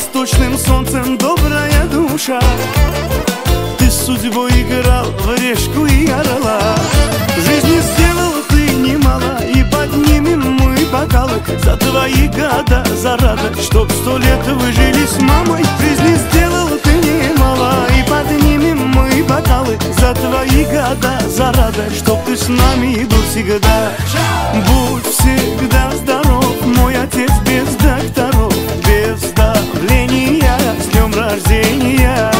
восточным солнцем, добрая душа. Ты с судьбой играл в решку и орла. Жизни сделал ты немало, и поднимем мы бокалы за твои года, за радость, чтоб 100 лет вы жили с мамой. Жизни сделал ты немало, и поднимем мы бокалы за твои года, за радость, чтоб ты с нами был всегда. Будь всегда здоров, мой отец без докторов, без давления, с днем рождения.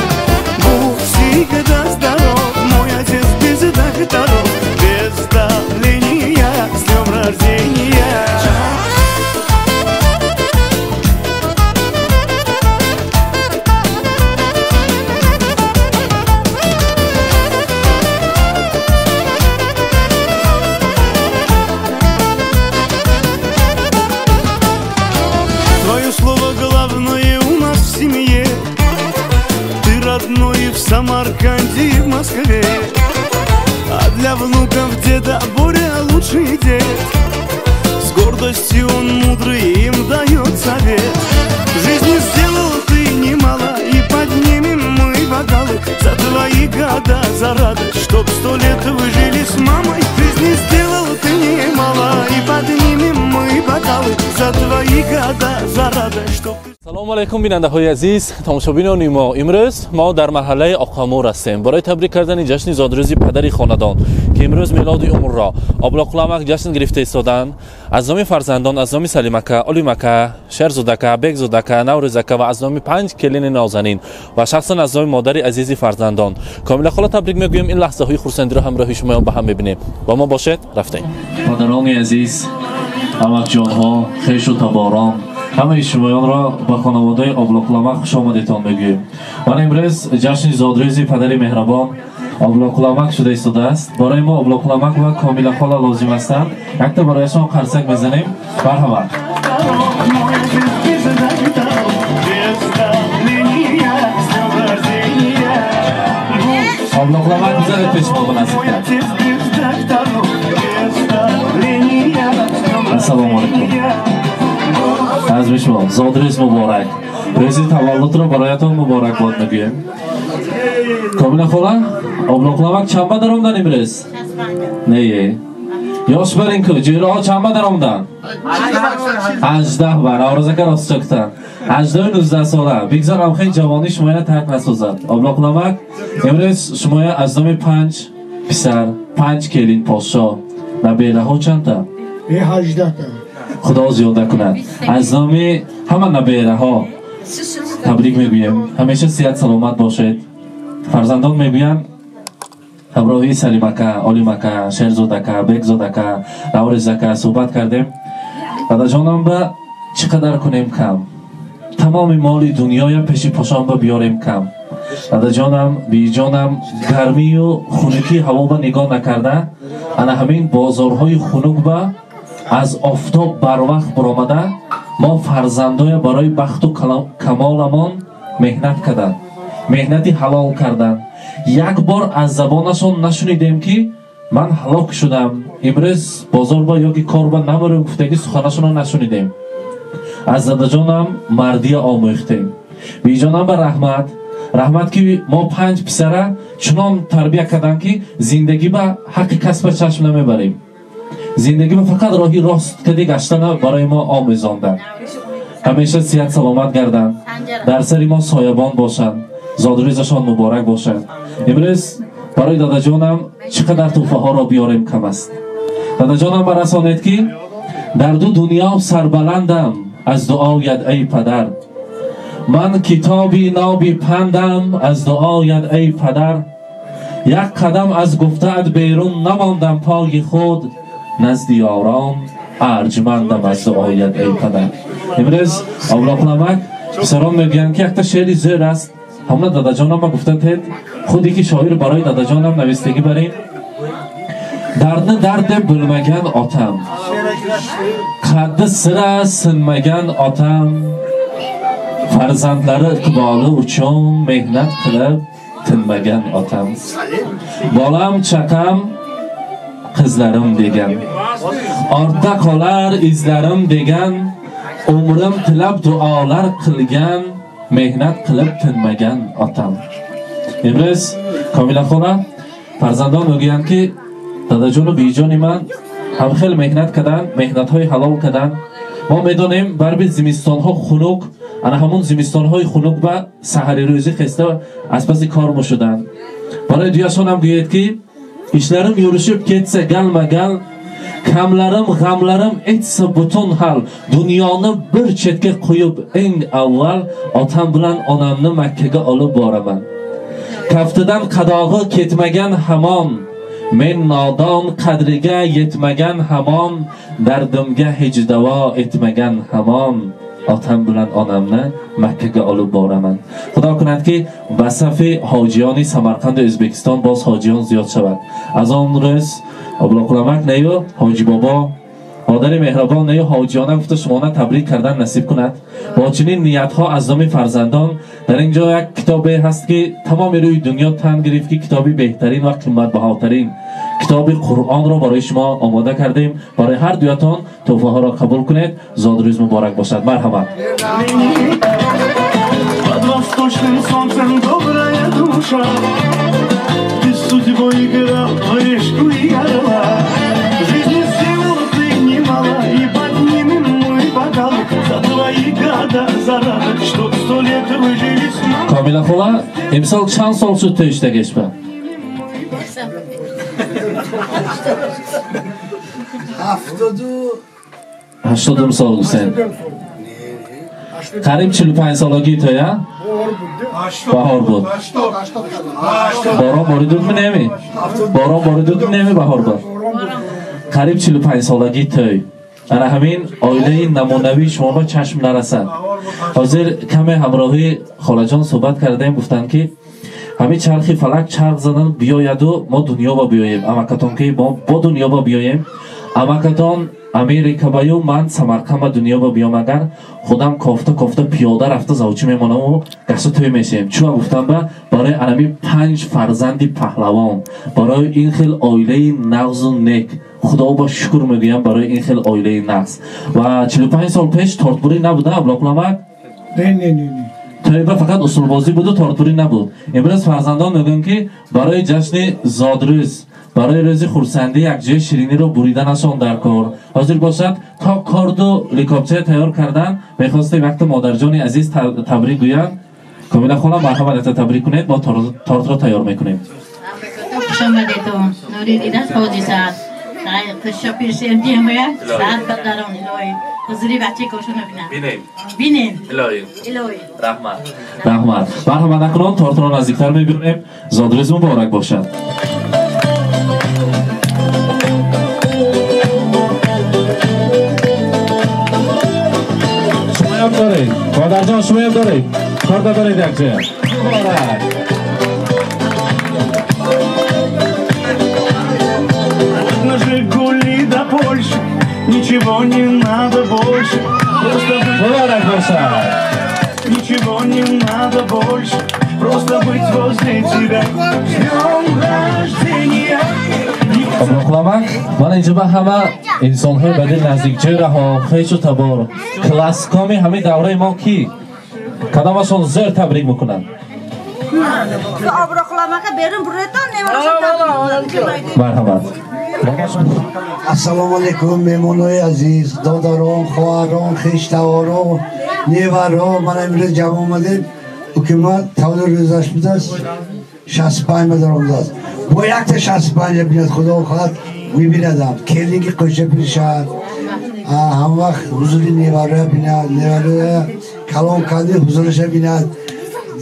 Будь всегда здоров, мой отец без докторов, без давления, с днем рождения. Твое слово главное у нас в семье. Ты родной в Самарканде и в Москве. А для внуков деда Боря лучший дед. С гордостью он мудрый им дает совет. Жизни сделал ты немало, и поднимем мы бокалы за твои года, за радость, чтоб 100 лет вы жили с мамой. Жизни сделал ты немало, и поднимем мы бокалы за твои года, за радость, чтоб... Салом алейкум, бинандаҳои азиз, тамошобинони мо. Имрӯз мо дар маҳаллаи Оқамур ҳастем барои табрик кардани ҷашни зодрӯзи падари хонадон, ки имрӯз мелоди умрро Облоқуламак ҷашн гирифта истоданд. Аз номи фарзандон, аз номи Салимака, Олимака, Шерзодака, Бекзодака, Наврӯзака ва аз номи 5 келини нозанин ва шахсан аз номи модари азизи фарзандон Комила хола табрик мегӯем. Ин лаҳзаҳои хурсандиро ҳамроҳи шумоён ба ҳам мебинем. Бо мо бошед, рафтем. Падарони азиз, амакҷонҳо, хешу таборон, ҳамаи шумоёнро ба хонаводаи Облоқуламак хуш омадетон мегӯем. Ман имрӯз ҷашни зодрӯзи падари меҳрабон Облоқуламак шуда истодааст. Барои мо Облоқуламак ва Комила хола лозим ҳастанд. Якта барояшон қарсак мезанем. Марҳамат. Облоқуламак бизанед пеши мо наздиктар. Ассалому алайкум. Аз шумо зодрӯз муборак. Рӯзи таваллудро бароятон муборакбод мегӯем. Комила хола, Облоқуламак чанба даромдан имрӯз? Не. Ёш барин ку, ҷӯраҳо чанба даромдан? 18 бар, Наврӯзака рост чӯктан. 18-19 сола. Бигзор амхел ҷавонӣ шумоя тарк насозад. Облоқуламак имрӯз шумоя аз номи 5 писар, 5 келин подшоҳ, набераҳо чандта? 18 та. Худо зиёда кунад. Аз номи ҳама набераҳо табрик мегӯем. Ҳамеша сиҳат саломат бошед. Фарзандон мегӯянд ҳамроҳи Салимака, Олимака, Шерзодака, Бекзодака, Наврӯзака суҳбат кардем. Дадаҷонам ба чӣ қадар кунем кам. Тамоми моли дунёя пеши пошон ба биёрем кам. Дадаҷонам, биҷонам гармию хунукии ҳаво ба нигоҳ накарда, ана ҳамин бозорҳои хунук ба аз офтоб барвақт баромада мо фарзандоя барои бахту камоламон меҳнат карданд, меҳнати ҳалол карданд. Як бор аз забонашон нашунидем, ки ман ҳалок шудам, имрӯз бозорба ёки корба намерем гуфтаги суханашонро нашунидем. Аз дадаҷонам мардия омӯхтем. Биҷонам ба раҳмат, раҳмат, ки мо 5 писара чунон тарбия карданд, ки зиндагӣ ба ҳаққи касба чашм намебарем. Зиндагӣ ба фақат роҳи рост кади гаштана барои мо омӯзонданд. Ҳамеша сиҳат саломат гарданд, дар сари мо соябон бошанд, зодрӯзашон муборак бошад. Имрӯз барои дадаҷонам чӣ қадар тӯҳфаҳоро биёрем кам аст. Дадаҷонам барасонед, ки дар ду дунё сарбаландам аз дуоят эй падар. Ман китоби ноби пандам аз дуоят эй падар. Як қадам аз гуфтаат берун намондам пои худ, назди ёрон арҷмандам аз дуоят эй падар. Имрӯз Облоқуламак писарон мегӯянд, ки якта шеъри зӯр аст. Ҳамна дадаҷонам гуфтанд, худе ки шоир барои дадаҷонам навистагӣ барем. Дардни дард deb bilmagan otam, qaddi sira sinmagan otam, farzandlari iqboli uchun mehnat qilib tinmagan otam, bolam chaqam qizlarim degan, ortda qolar izlarim degan, umrim tilab duolar qilgan Mehnat qilib tinmagan otam. Имрӯз Комила хола фарзандон мегӯянд ки дадаҷону биҷони ман ҳам хеле меҳнат карданд, меҳнатҳои ҳалол карданд. Мо медонем барби зимистонҳо хунук, ана ҳамон зимистонҳои хунук ба саҳари рӯзӣ хеста аз паси кор мешуданд. Барои дуяшонам гӯед ки ishlarim yurishib ketsa galma-gal, kamlarim, g'amlarim etsa butun hal, dunyoni bir chetga qo'yib eng avval otam bilan onamni Makkaga olib boraman. Kaftidan qadog'i ketmagan hamon, men nodon qadriga yetmagan hamon, dardimga hech davo etmagan hamon, otam bilan onamni Makkaga olib boraman. Xudo kunadki, ba safi hojiyoni Samarqand va O'zbekiston boz hojiyon ziyod shavad. Аз он рӯз Облоқуламак нею Ҳоҷи Бобо модари меҳрабон нею ҳоҷиёна гуфта шумона табрик кардан насиб кунад. Бо чунин ниятҳо аз номи фарзандон дар ин ҷо як китобе ҳаст ки тамоми рӯи дунё тан гирифт ки китоби беҳтарин ва қиматбаҳотарин китоби Қуръонро барои шумо омода кардем. Барои ҳар дуятон тӯҳфаҳоро қабул кунед. Зодрӯз муборак бошад. Марҳамат. Под восточным солнцем добрая душа, ты судьбу играл в решку и орла. Жизни сделал ты немало, и поднимем мой бокал за твои года, за радость, что 100 лет вы жили с нами. Комила хола, имсол чанд сол шуд тӯйиштагишба? 82 сол гусен. Қариб 45 солагии тоя? Баҳор буд. Борон боридудми неми? Борон боридудми неми баҳор буд? Қариб 45 солагии тӯй. Ана ҳамин оилаи намунавии шумо ба чашм нарасад. Ҳозир каме ҳамроҳи холаҷон суҳбат кардем, гуфтанд ки ҳамин чархи фалак чарх задан биёяду мо дунё ба биёем. Амакатон ки мо бо дунё ба биёем. Амакатон Америка баю ман Самарқанд ба дунё ба биём, агар худам кофта кофта пиёда рафта завчӣ мемонаму гашта тӯй мешем. Чуа гуфтам ба барои анами 5 фарзанди паҳлавон, барои ин хел оилаи нағзу нек Худо ба шукр мегӯям барои ин хел оилаи нағз. Ва 45 сол пеш тортбурӣ набуда, Аблоқуламак? Не. Тӯйба фақат усулбозӣ буду тортбурӣ набуд. Имрӯз фарзандон мегӯянд ки барои ҷашни зодрӯз, барои рӯзи хурсандӣ якҷоя шириниро буриданашон дар кор. Ҳозир бошад то корду ликопча тайёр кардан мехостем вақти модарҷони азиз табрик гӯянд. Комила хола, марҳамат, якта табрик кунед, мо тортро тайёр мекунем. Хуш омадетон. Нури дида ҳодисат. Бинем. Илоҳӣ. Раҳмат. Раҳмат. Марҳамат, акнун тортро наздиктар мебирем. Зодрӯз муборак бошад. Шумоям доред. Модарҷон, шумоям доред. Корда доред якҷоя. Муборак. На Жигули до Польши ничего не надо больше. Просто быть... Муборак бошад. Ничего не надо больше. Просто быть возле тебя. С днем рождения. Облоқуламак, ман инҷо ба ҳама инсонҳои ба дил наздик, ҷӯраҳо, хешу табор, класскоми ҳамин давраи мо ки кадомашон зӯр табрик мекунанд? Марҳамат. Ассалому алайкум, меҳмонои азиз, додарон, хоҳарон, хештаворон, неваро. Ман имрӯз ҷамъ омадем. Ҳукумат тавлид рӯзаш будааст, 65 мадар омадааст. Бо якта 65 бинад, худо хоҳад мебинадам. Келинги қӯша бишад, ҳам вақт ҳузури невароя бинад, невароя калон карди ҳузураша бинад.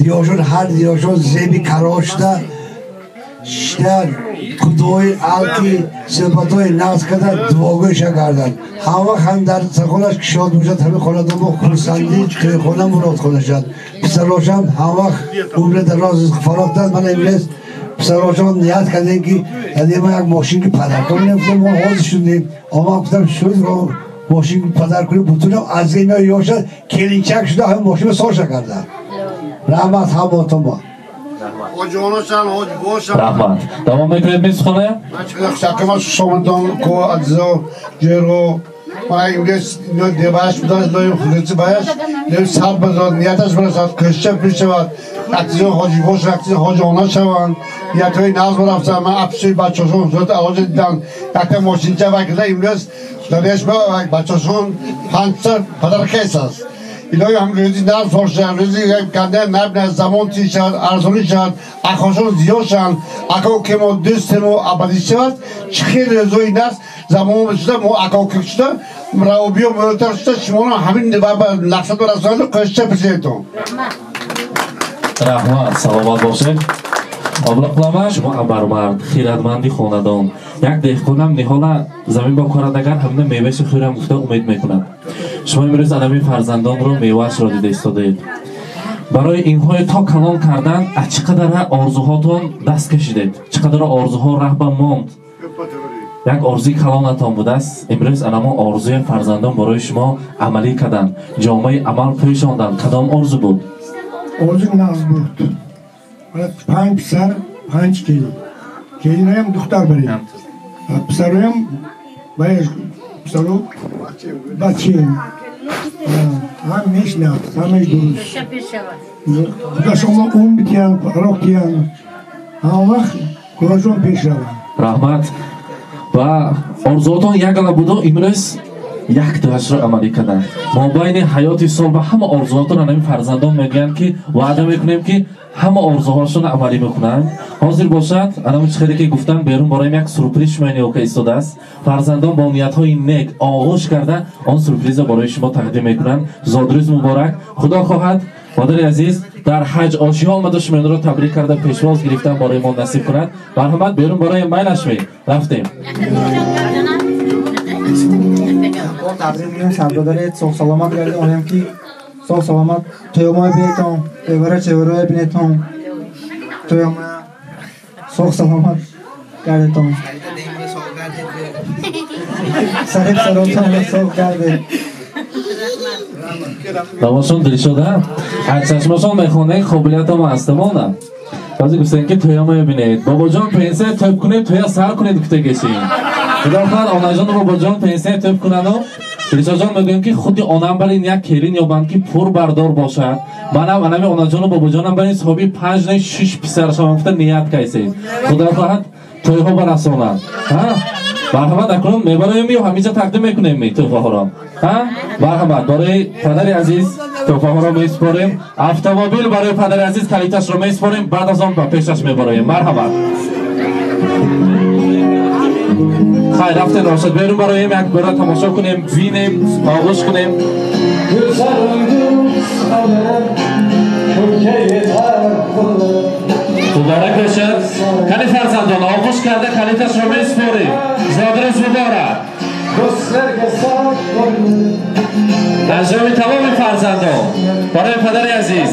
Диёшон, ҳар диёшон зеби каро шуда шида худои алки суҳбатҳои нағз карда дуогӯиша карданд. Ҳам вақт ҳам дар сархонаш кишод бошад, ҳамин хонадонмо хурсандӣ, тӯйхона муродхона шад. Писарошам ҳам вақт умри дароз ризқу фароғ дад. Ман имрӯз писарошон ният кардем ки ма як мошинки падар кунем. Гуфтам мо ҳозир шудем. Омад гуфтам шуд мошинки падар кунем, бутунам аз ина ёшад келинчак шуда ҳамин мошинро соша карда. Раҳмат ҳамотома. Мана имрӯз девааш будааст, лоим худоси баяш, лоим сар базод, нияташ барасад, кӯшиша пир шавад, актизон ҳоҷи бошад, актизон ҳоҷи она шаванд, ниятҳои нағз барафтанд. Ман апши бачаҳошон зуд овоз дидам, якта мошинча вакида имрӯз дареш ба бачаҳошон панҷта падархес аст. Илоҳи ҳам рӯзи нағз бошад, рӯзи ганда набинад, замон тез шавад, арзонӣ шавад, ахошон зиёд шаванд, ако ки мо дӯстему абадӣ шавад, чӣ хел рӯзои нағз замон шуда, мо ако ки шуда, равобиё мӯлтар шуда, шуморо ҳамин мақсад расонаду кӯшиша пиршаведтон. Раҳмат, саломат бошед. Облоқлама шумо абармард, хирадманди хонадон. Як деҳқонам ниҳола замин бокорад, агар ҳамина мевааши хӯрам гуфта умед мекунад. Шумо имрӯз анами фарзандонро меваашро дида истодаед. Барои инҳое то калон кардан аз чӣ қадара орзуҳотон даст кашидед, чӣ қадара орзуҳо раҳба монд. Як орзуи калонатон будааст, имрӯз анамо орзуи фарзандон барои шумо амалӣ карданд, ҷомаи амал пӯшонданд. Кадом орзу буд? Орзу нағз буд. 5 писар, 5 келин. Келинаям духтар барем. Писароям писаро бачем. Ҳамеш нағз, ҳамеш дуруст. Худо шумо умр бидиҳанд, роҳ диҳанд. Ҳамон вақт корашон пеш равад. Раҳмат. Ва орзуотон ягона буду имрӯз яктоашро амалӣ карданд. Мобайни ҳаёти сол ба ҳама орзуотон анами фарзандон мегӯянд, ки ваъда мекунем, ки ҳама орзуҳошонро амалӣ мекунанд. Ҳозир бошад, анами чӣ хеле ки гуфтам, берун бораем як сюрприз шумо ниёка истодааст. Фарзандон бо ниятҳои нек оғӯш карда он сюрпризро барои шумо тақдим мекунанд. Зодрӯз муборак. Худо хоҳад, модари азиз, дар ҳаҷ ошиё омада шумо инро табрик карда пешвоз гирифтан барои мо насиб кунад. Марҳамат, берун бораем, майлашвӣ. Рафтем. Табрик мекунем сардодаре, соғ саломат гардед, онем ки соғ саломат тӯёмоя бинетон, эвара чевароя бинетон, тӯёмоя соғ саломат гардетон. Сариб саротон соғ гардед. Бабошон дилшода, аз чашмашон мехонед, қобилиятам ҳастамона. Баъзе гуфтанд ки тӯёмоя бинед. Бобоҷон пенсия тӯб кунед, тӯя сар кунед гуфта гешем. Худо хоҳад онаҷону бобоҷон пенсия тӯб кунану дилшоҷон мегӯем ки худи онам бар ин як келин ёбанд ки пурбардор бошад. Манам анами онаҷону бобоҷонам бар ин соҳиби 5 не 6 писар шавам гуфта ният кайсед. Худо хоҳад тӯйҳо барасонанд. Марҳамат, акнун мебароем ё ҳаминҷа тақдим мекунем тӯҳфаҳоро? Марҳамат, барои падари азиз тӯҳфаҳоро месупорем. Автомобил барои падари азиз калиташро месупорем, баъд аз он ба пешаш мебароем. Марҳамат. Хайр, рафтем рошад, берун бароем, як бора тамошо кунем, бинем, оғӯш кунем. Муборак бошад. Кали фарзандон оғӯш карда калиташро месупорем. Зодрӯз муборак. Аз ҷониби тамоми фарзандон барои падари азиз.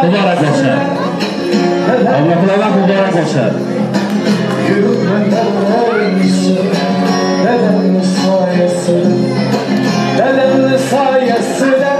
Муборак бошад. Аллоҳ худованд муборак бошад. Dedemle sayesinde,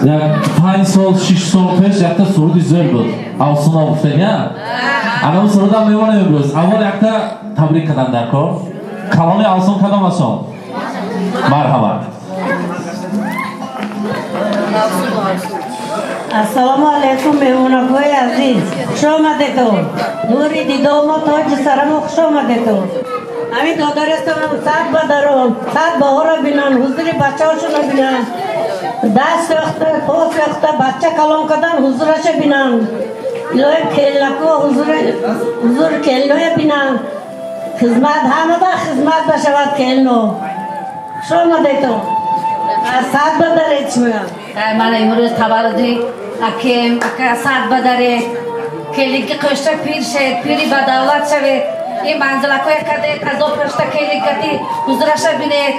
Як 5 сол, 6 сол пеш якта суруди зӯр буд. Авсуно гуфтем, я? Ана он сурудам мемонем имрӯз. Аввал якта табрик кардан дар кор. Калони Авсун кадом асон? Марҳамат. Ассалому алайкум, меҳмонакҳои азиз. Хуш омадетон. Нури дидомо тоҷи сарамо хуш омадетон. Ҳамин додарестонам сад ба дарон, сад баҳоро бинан, ҳузури бачаҳошонро бинан. Даст сӯхта, по сӯхта, бача калон кардан ҳузураша бинан. Илоҳи келнако ҳузури келноя бинан. Хизмат ҳама ба хизмат башавад келно. Хуш омадетон. Сад ба даред шумоям. Мана имрӯз таваллуди акем, ака сад ба даред. Келинки қӯшта пир шед, пири ба давлат шавед. Ин манзилакҳое кардед, азоб пӯшта келинкати ҳузураша бинед.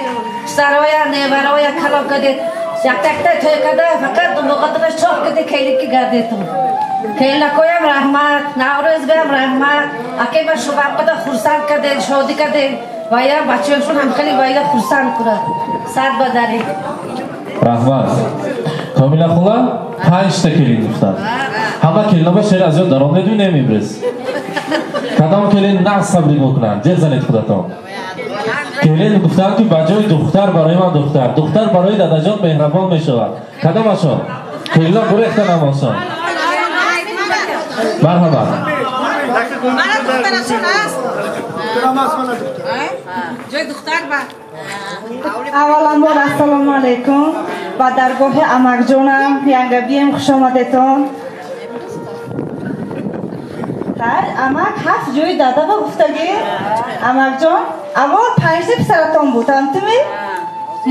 Сароя, невароя калон кардед. Якта-якта тӯй карда, фақат думоғатона чоқ карде келинки гардедтон. Келинакоям раҳмат, Наврӯзгаям раҳмат. Акема шубабқада хурсанд кардед, шодӣ кардед. Вая бачаёшон ҳам хеле вайда хурсанд кунад. Сад ба даред. Раҳмат. Комила хула 5 та келин гуфтанд. Ҳама келиноба шеър аз ёд даром медунем имрӯз. Кадом келин нағз табрик мекунанд? Ҷеғ занед худатон. Келин гуфтанд ки ба ҷои духтар барои ман духтар, духтар барои дадаҷон меҳрабон мешавад. Кадомашон? Келино гурехта намошон. Марҳамат. Авваланбор ассалому алайкум ба даргоҳи амакҷонам янгабием хуш омадетон. Амак ҳафт ҷои дада ба гуфтагӣ. Амакҷон аввал 5 писаратон буд, ҳамтуми?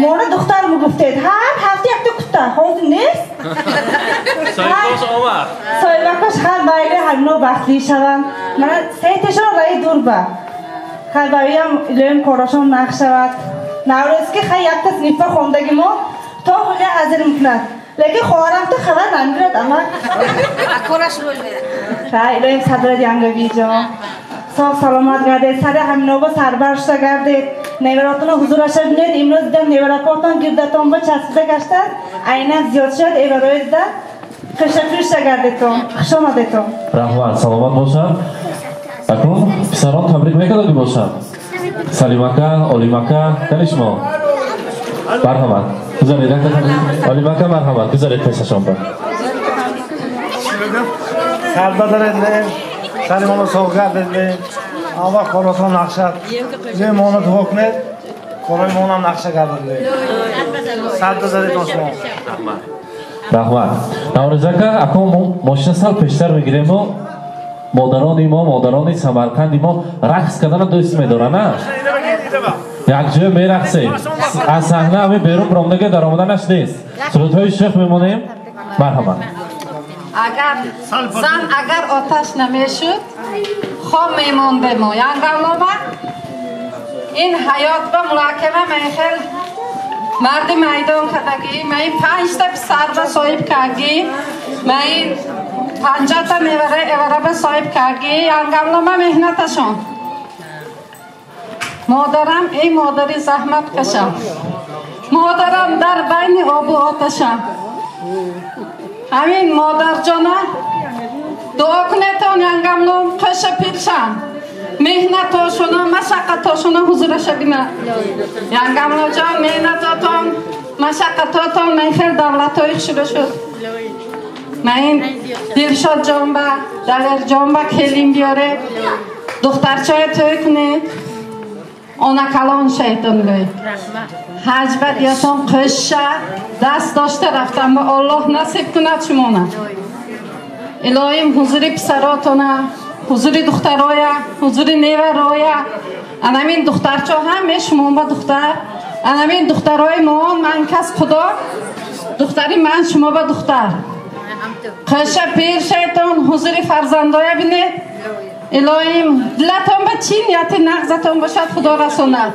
Мона духтар мегуфтед. Ҳар ҳафта якта кутта. Ҳозир нест? Соҳибкош омад. Соҳибакош ҳар майли ҳамино бахтлӣ шаванд. Мана сетешон раи дур ба. Хай бароям илоим корошон нақш шавад. Наврӯз ки хай якта синифа хондаги мо то ҳоля ҳазир мекунад. Лекин хоҳарам то хабар намегирад амак. Хай илоим садрат янгабиҷон. Соғ саломат гардед, сари ҳаминоба сарбар шуда гардед. Неваротона ҳузураша бинед. Имрӯз дидам неваракотон гирдатон ба часпида гаштад. Айнан зиёд шуд эварои дида хушафиршта гардедтон. Хуш омадетон. Раҳмат, саломат бошад. Акнун писарон табрик мекардаги бошад. Салимака, Олимака, кани шумо? Марҳамат. Гузаред, Олимака, марҳамат, гузаред пешашон ба. Сар ба даред, сари моно соғ гардед, аввал коротон нақша, ҷои моно дуо кунед, корои монам нақша гардед. Сар ба даред шумо. Раҳмат. Наврӯзака, акнун мо мошина сал пештар мегирему модарони мо, модарони Самарқанди мо рақс кардана дӯст медоранд, а? Якҷоя мерақсем. Аз саҳна ҳамин берун баромадага даромаданаш нест. Сурудҳои шӯх мемонем. Марҳамат. Агар зан агар оташ намешуд, хом мемондем. Янгавлома ин ҳаёт ба мулокима ман хел марди майдон кардагӣ, ман ин 5 та писар ба соҳиб кардагӣ, ман ин 50 та мевара эвара ба соҳиб кардагӣ. Янгавлома меҳнаташон. Модарам эй модари заҳмат кашам, модарам дар байни обу оташам. Ҳамин модарҷона дуо кунетон янгамлом қӯша пиршам, меҳнатошона машаққатошона ҳузураша бинад. Янгамлоҷон меҳнатотон машаққатотон ман хел давлатҳои хушро шуд. Ман ин Дилшодҷон ба Далерҷон ба келин биёре, духтарчае тӯй кунед, она калон шайтон гӯй. Ҳаҷ ба диятон қӯша даст дошта рафтам ба Аллоҳ насиб кунад шумона. Илоҳим ҳузури писаротона, ҳузури духтароя, ҳузури невароя. Анамин духтарчо ҳаме шумо ба духтар, анамин духтарои моон ман кас худо, духтари ман шумо ба духтар. Қӯша пир шайтон ҳузури фарзандоя бинед. Илоҳим дилатон ба чӣ нияти нағзатон бошад худо расонад.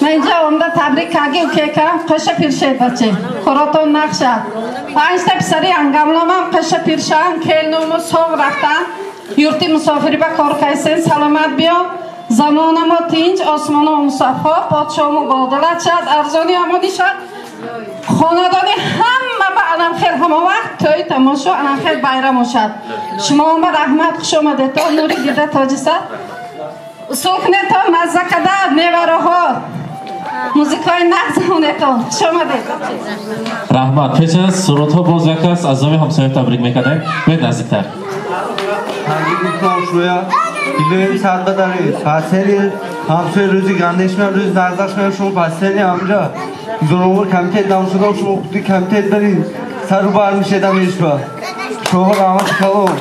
Ман инҷа омада табрик карги укека қӯша пир шед баче. Коротон нақшад. 5 та писари ангамломам қӯша пиршан келнуму соғ рафтан. Юрти мусофири ба кор кайсен саломат биё. Замонамо тинҷ, осмоно мусаффо, подшоҳмо бодалат шад, арзони амонӣ шад. Хонадони ҳама ба Анам хел ҳама вақт тӯй тамошо, анам хел байрам бошад. Шумо ба раҳмат, хуш омадед. То нури дида тоҷиса. Усул кунедтон, мазза када мевароҳо. Музикаи нағз хонедтон. Хуш омадед. Раҳмат. Пеш аз сурудҳо боз як кас аз номи ҳамсоя табрик мекардем. Биёед наздиктар. Табрик мекунам шумоя. Илоҳим сад бадаред. Пасели ҳамсоя рӯзи гандеш меям, рӯзи нағзаш меям, шумо пасели ҳамҷа. Зуровар комитет намшудам, шумо худи комитет барин. Сару бар мешедам ешба. Шоҳ раҳмат калом.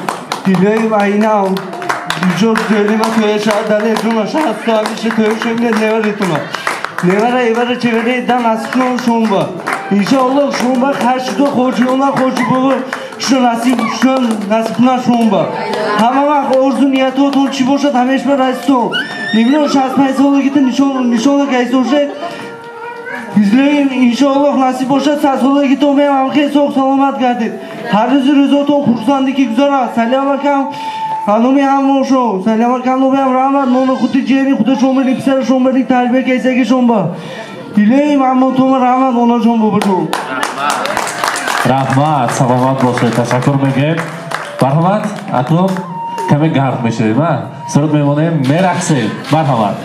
Илоҳим айнам. Ҷо зӯлима тӯя шояд дале ҷуна шаҳд ҳамиша тӯя шумо неваритуна. Невара эвара чевере дан насиб шумба. Иншоаллоҳ шумба ҳар шудо хоҷиёна хоҷи бобо шуно насиб шуно насиб кунад шумба. Ҳама вақт орзу ниятотон чӣ бошад ҳамешба раситон. Имрӯз 65 солагита нишона кайсошед. Излоим иншоаллоҳ насиб бошад 100 солагитон меам ҳамхел соғ саломат гардед. Ҳар рӯзи рӯзотон хурсандӣ ки гузарад. Салям акам Хануми ҳамошо, салям акам номиам раҳмат, номи худи ҷери худо шомили писара шомили тарбия кайсаги шомба. Илоҳим ҳамотома раҳмат, онаҷон бобаҷон. Раҳмат, саломат бошед, ташаккур мегӯем. Марҳамат, акнун каме гарм мешавем, а? Суруд мемонем, мерақсем. Марҳамат.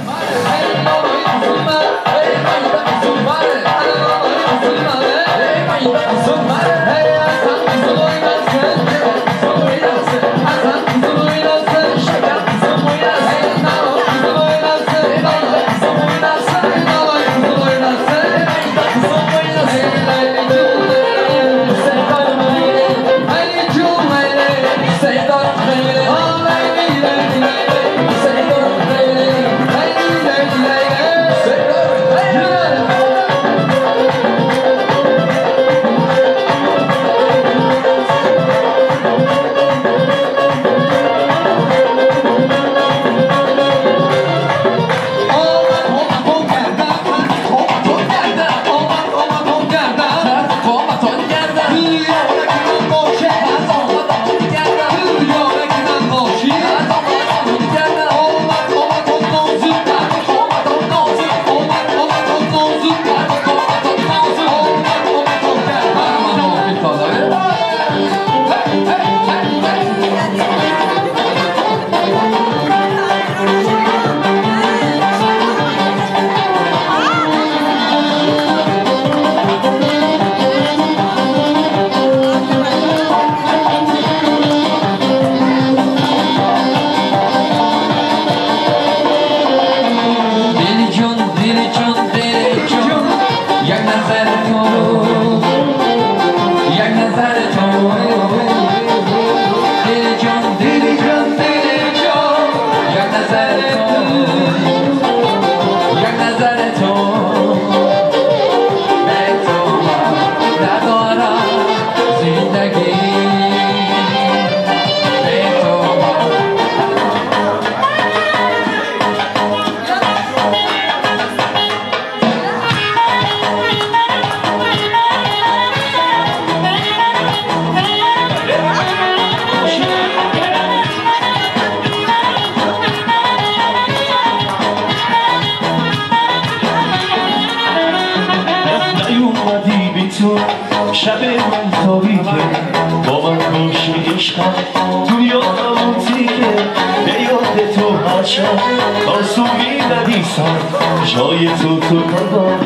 جای تو تو قلبم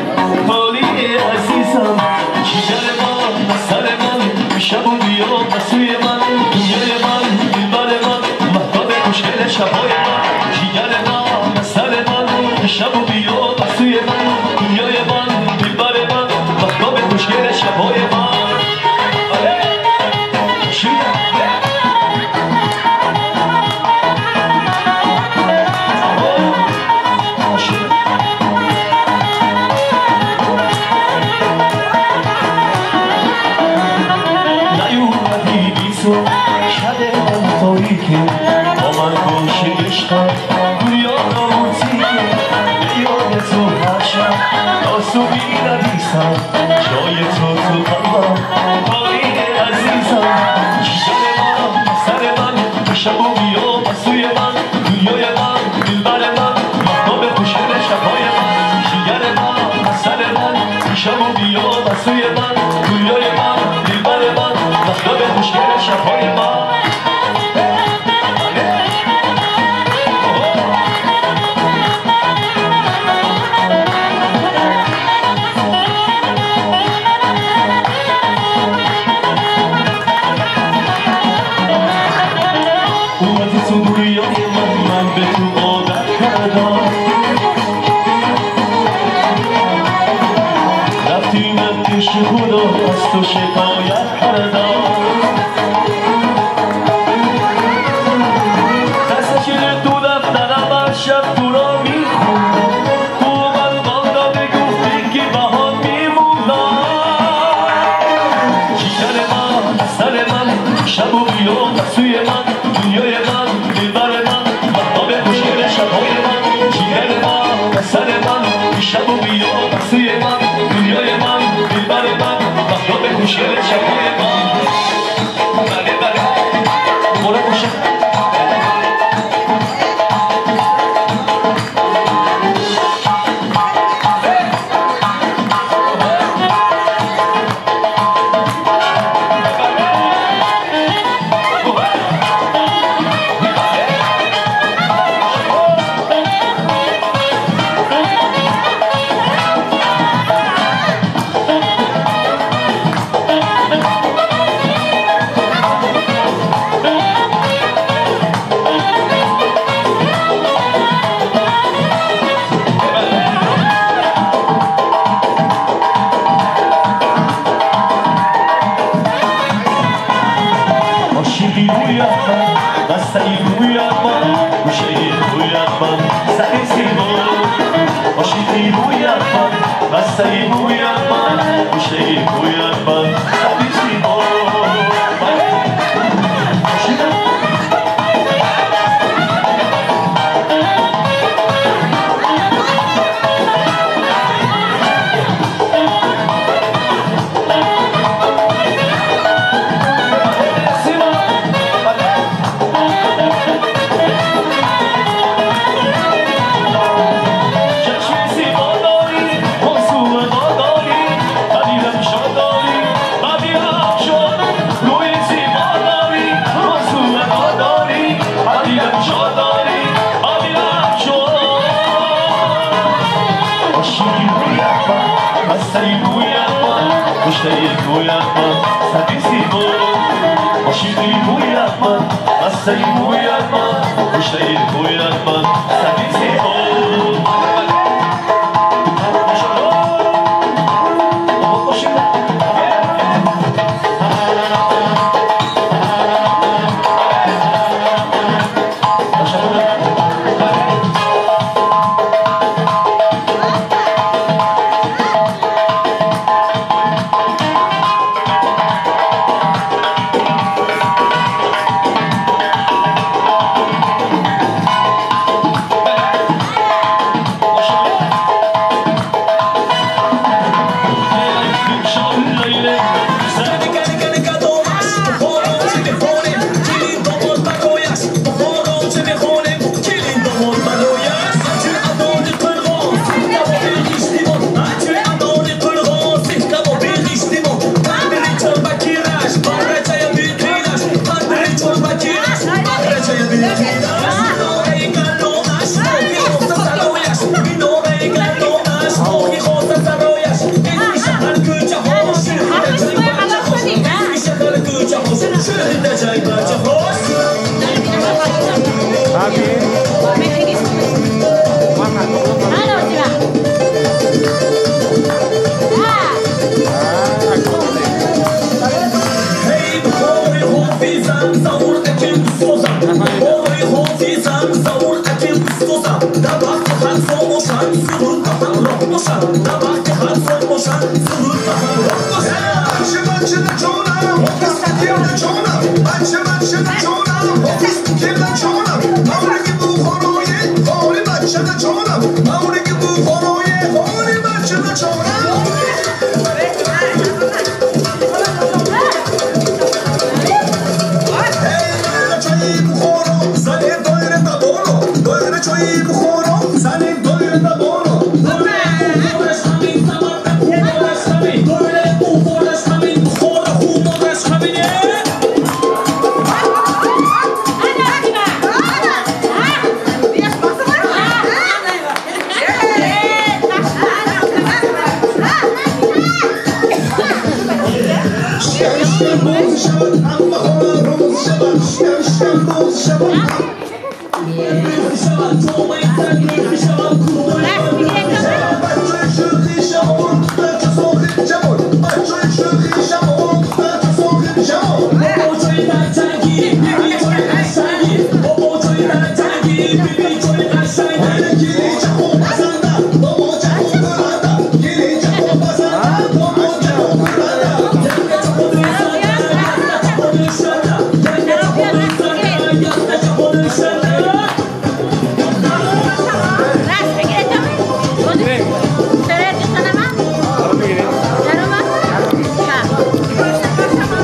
خالی عزیزم، جگر من سر من شب و بیا سوی من، دنیای من دلبر من مهتاب خوشگل شبای من، جگر من سر من شب و بیا سوی من، دنیای من دلبر من مهتاب خوشگل شبای من. با من باشه عشقم دنیا ناموتیه، به یاد تو هر شب آسو می‌نویسم، جای تو تو قلبم پایین عزیزم، جگر من سر من شب و بیا سوی من، دنیای من دلبر من مهتاب خوشگل شبهای من، جگر من سر من شب و بیا سوی من، دنیای من دلبر تو شکایت کردم. دستشیر تو دفترم هر شب تو را میخوندم، تو من بالا بگفتی که باهات میمونم. جگر من، سر من، شب و بیان سوی من، دنیای من، دلبر من، مهتاب خوشگل شبهای من. جگر من، سر من، شب و بیان سوی من، دنیای من، دلبر من، مهتاب خوشگل شبهای من. بله بله مبارک باشه.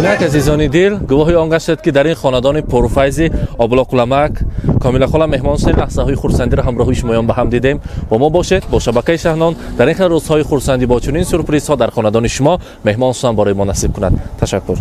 Инак, азизони дил, гувоҳи он гаштед, ки дар ин хонадони пурфайзи Облоқуламак Комилахола меҳмон шудем. Лаҳзаҳои хурсандиро ҳамроҳи шумоён ба ҳам дидем. Бо мо бошед, бо шабакаи Шаҳнон. Дар ин хел рӯзҳои хурсандӣ бо чунин сюрпризҳо дар хонадони шумо меҳмон шудан барои мо насиб кунад. Ташаккур.